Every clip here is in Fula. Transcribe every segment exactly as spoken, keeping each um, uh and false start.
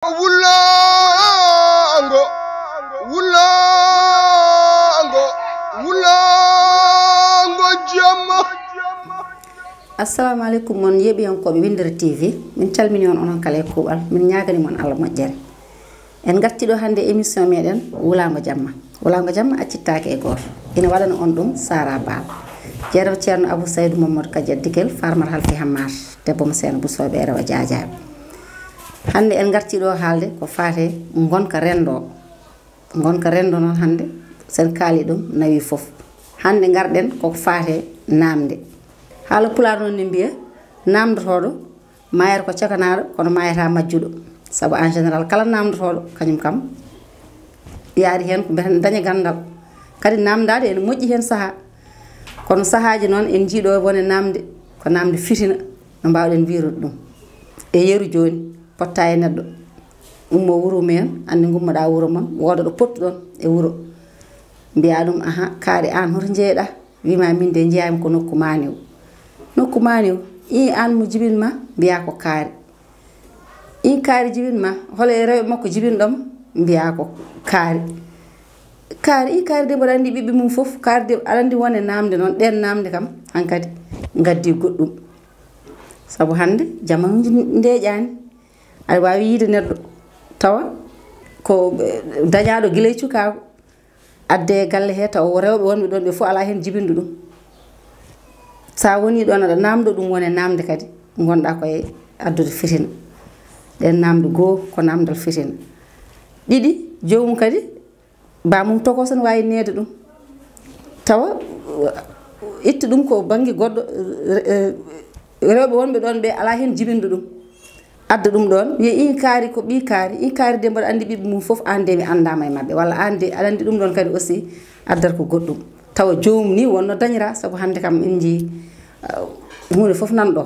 Wulaango, wulaango, wulaango jamma. Assalamu aleykum, mon yeeɓiyankooɓe Winndere T V. Min calmini on, onon kala e kuuɓal. Min ñaagani mon Allah moƴƴere. En ngarti ɗo hannde e émission meɗen Wulaango Jamma. Wulaango Jamma accittaake e gooto. Ina waɗana on ɗum Sara Baal. Jeerno Ceerno Abou Saydou Mamadou Kadia Digel, Farmar Halfi Hammar, debbo mo Seeno Busooɓe e Rewo Jaajaaɓe. Hannde en ngarti ɗo haalde ko faate ngonka renndo. Ngonka renndo noon hannde, sen kaali ɗum, nawi fof. Hannde ngarɗen ko faate naamnde. Haala Pulaar noon ne mbiya, naamndotooɗo maayata ko cakanaaɗo, kono maayata majjuɗo. Sabu en général, kala naamndotooɗo, kañum kam, yaari heen ko mbiyeten daña ganndal. Kadi naamndaade ene moƴƴi heen sahaa. Kono sahaaji noon en njii ɗo wone naamnde, ko naamnde fitina, no mbaawɗen wiyrude ɗum. E yeru jooni, potta e neɗɗo, ummo wuro mumen, anndi ngummoɗaa wuro mon, wooda ɗo pottuɗon e wuro. Mbiyaa ɗum, "Aha, kaari, aan hoto njeyɗaa?" Wiima, "Min de njeyaami ko nokku maaniw." "Nokku maaniw?" "Ii, aan mo jibin ma?" Mbiyaa, "Ko kaari." "Ii, kaari jibin ma? Hol e rewɓe makko jibinɗo ma?" Mbiyaa, "Ko kaari." "Kaari, ii, kaari de mboɗo anndi ɓiɓɓe mum fof. Kaari de aɗa anndi wone naamnde noon, ɗeen naamnde kam hankadi ngaddi goɗɗum." Sabu hannde jamanuuji ndeeƴaani. Aɗa waawi yiide neɗɗo tawa ko, eh, dañaaɗo gila e cukaagu, adde e galle he taw rewɓe wonɓe ɗoon ɓe fof alaa heen jibinɗo ɗum. Sa woni ɗoon aɗa naamndo ɗum, wone naamnde kadi ngonɗaa koye addude fitina. Ɗeen naamnde goo ko naamndal fitina. Ɗiɗi, joomum kadi, ba mum tokos ne waawi neede ɗum. Tawa, eh, itta ɗum ko bannge goɗɗo, eh, eh, rewɓe wonɓe ɗoon ɓe alaa heen jibinɗo ɗum. Adda ɗum ɗoon, wiya, "Ii, kaari ko ɓii kaari, ii, kaari de mboɗo anndi ɓiɓɓe mum fof, aan de mi anndaama e maɓɓe." Walla aan de aɗa anndi ɗum ɗoon kadi aussi, addata ko goɗɗum. Tawa joomum ni wonno dañira, sabu hannde kam en njii, ah, huunde fof nan ɗo.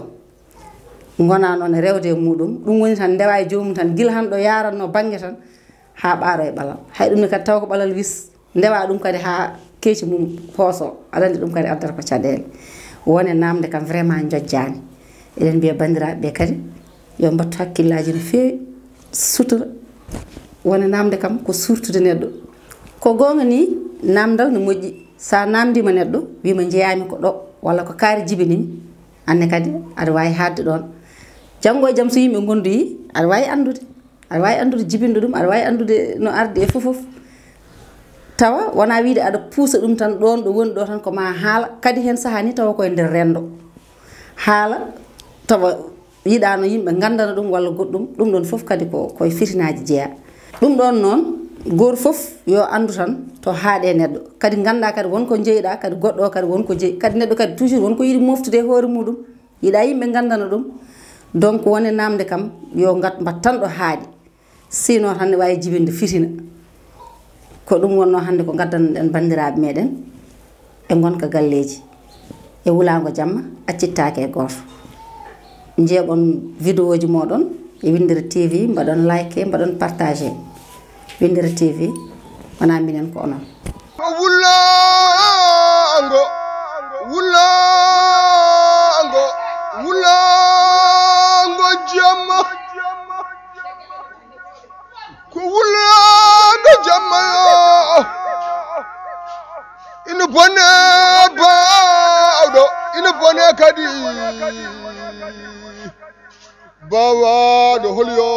Ngona noon e rewde e muɗum. Ɗum woni tan ndewa e joomum tan, gila han ɗo yaranno bannge tan, haa ɓaaro e ɓalal. Hay ɗum ne kadi taw ko ɓalal wis. Ndewa ɗum kadi haa keeci mum hooso, aɗa anndi ɗum kadi addata ko caɗeele. Wone naamnde kam vraiment njojjaani. Eɗen mbiya banndiraaɓe ɓe kadi yo mbattu hakkillaaji no feewi, sutura. Wone naamnde kam ko suurtude neɗɗo. Ko goonga ni, naamndal no moƴƴi. Sa naamndiima neɗɗo, wiima njeyaami ko ɗo, walla ko kaari jibinimi, aan ne kadi aɗa waawi haaɗde ɗoon. Janngo e jam so yimɓe ngondoyi, aɗa waawi anndude. Aɗa waawi anndude jibinɗo ɗum, aɗa waawi anndude no ardi e fof fof. Tawa wonaa wiyde aɗa puusa ɗum tan ɗoon ɗo woni ɗo tan ko ma haala. Kadi heen sahaa ni tawa koye nder renndo. Haala tawa yiɗaano yimɓe nganndana ɗum walla goɗɗum, ɗum ɗoon fof kadi ko koye fitinaaji jeyaa. Ɗum ɗoon noon, gooto fof yo anndu tan to haaɗe neɗɗo. Kadi nganndaa kadi won ko njeyɗaa, kadi goɗɗo o kadi won ko jeyi. Kadi neɗɗo kadi toujours won ko yiɗi moftude e hoore muɗum. Yiɗaa yimɓe nganndana ɗum. Donc wone naamnde kam yo ngat mbat tan ɗo haaɗi. Sinon tan ne waawi jibinde fitina. Ko ɗum wonnoo hannde ko ngaddannoɗen banndiraaɓe meɗen e ngonka galleeji. E wulaango jamma accittaake e gooto. Njeeɓon vidéoji mooɗon e Winndere T V, mbaɗon like, mbaɗon partage. Winndere T V, wonaa minen ko onon. Wulaango, wulaango, wulaango jamma. Ko wulaango jamma yo. Ina bone baawɗo, ina bone kadi baawaaɗo hol yo.